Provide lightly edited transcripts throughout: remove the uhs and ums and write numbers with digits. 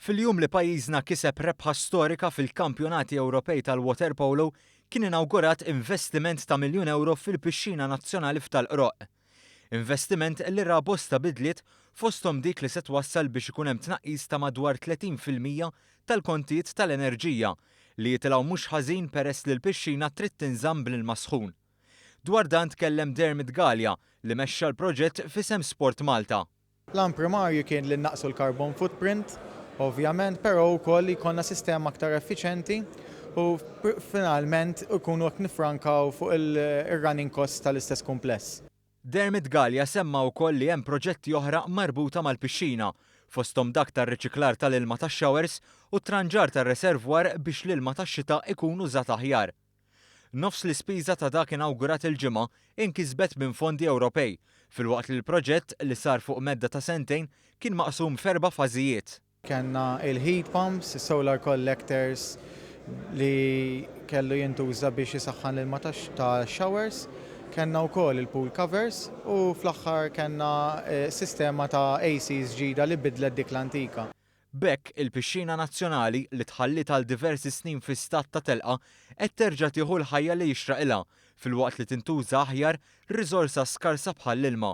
Fil-jum li pajjiżna kiseb rebħa storika fil-Kampjonati Ewropej tal-Waterpolo, kien inawgurat investiment ta' miljun ewro fil-Pixxina Nazzjonali f'Tal-Qroqq. Investiment li ra bosta bidliet fosthom dik li se twassal biex ikun hemm tnaqqis ta' madwar 30% tal-kontijiet tal-enerġija li jitilgħu mhux ħażin peress li l-pixxina trid tinżamm bl-ilma sħun. Dwar dan tkellem Dermot Galea li mexxa l-proġett f'isem SportMalta. L-għan primarju kien li nnaqqsu l-carbon footprint, ovvjament, però wkoll li jkollna sistema aktar effiċenti u finalment ikunu qed niffrankaw fuq ir-running costs tal-istess kumpless. Dermot Galea semma wkoll li hemm proġetti oħra marbuta mal-pixxina, fosthom dak tar-riċiklar tal-ilma tax-showers u t-tranġar tar-reservoir biex l-ilma tax-xita ikun użat aħjar. Nofs l-ispiża ta' dak inawgurat il-Ġimgħa inkisbet minn fondi Ewropej, filwaqt li l-proġett, li sar fuq medda ta' sentejn, kien maqsum f'erba' fażijiet. Kellna il-heat pumps, is-solar collectors li kellu jintuża biex isaħħan l-ilma tax-showers, kellna wkoll il-pool covers u fl-aħħar kellna sistema ta' ACs ġdida li bidlet dik l-antika. B'hekk, il-pixxina nazzjonali, li tħalliet għal diversi snin fi stat ta' telqa, qed terġa' tieħu l-ħajja li jixraqilha, filwaqt li tintuża aħjar riżorsa skarsa bħall-ilma.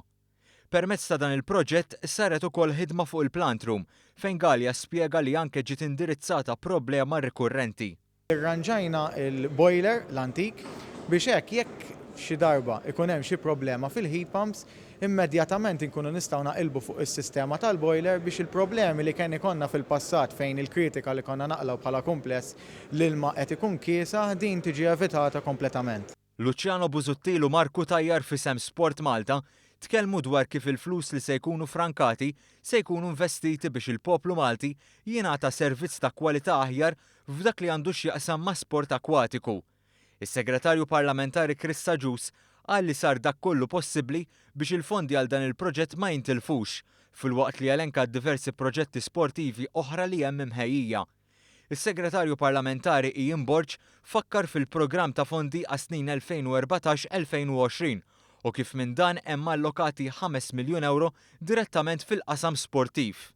Permezz ta' dan il-proġett saret ukoll ħidma fuq il-plant room, fejn Galea spjega li anke ġiet indirizzata problema rikurrenti. Irranġajna l-boiler l-antik biex hekk jekk xi darba ikun hemm xi problema fil-heat pumps, immedjatament inkunu nistgħu naqilbu fuq is-sistema tal-boiler biex il-problemi li kien ikollna fil-passat fejn il-kritika li konna naqlgħu bħala kumpless l-ilma qed ikun kiesaħ din tiġi evitata kompletament. Luciano Busuttil u Mark Cutajar f'isem Sport Malta tkellmu dwar kif il-flus li se jkunu frankati se jkunu investiti biex il-poplu Malti jingħata servizz ta' kwalità aħjar f'dak li għandu x'jaqsam ma' sport akkwatiku. Is-Segretarju Parlamentari Chris Agius qal li sar dak kollu possibbli biex il-fondi għal dan il-proġett ma jintilfux, filwaqt li elenka d-diversi proġetti sportivi oħra li hemm imħejjija. Is-Segretarju Parlamentari Ian Borg fakkar fil-programm ta' fondi għas-snin 2014-2020 u kif minn dan hemm allokati 5 miljun ewro direttament fil-qasam sportiv.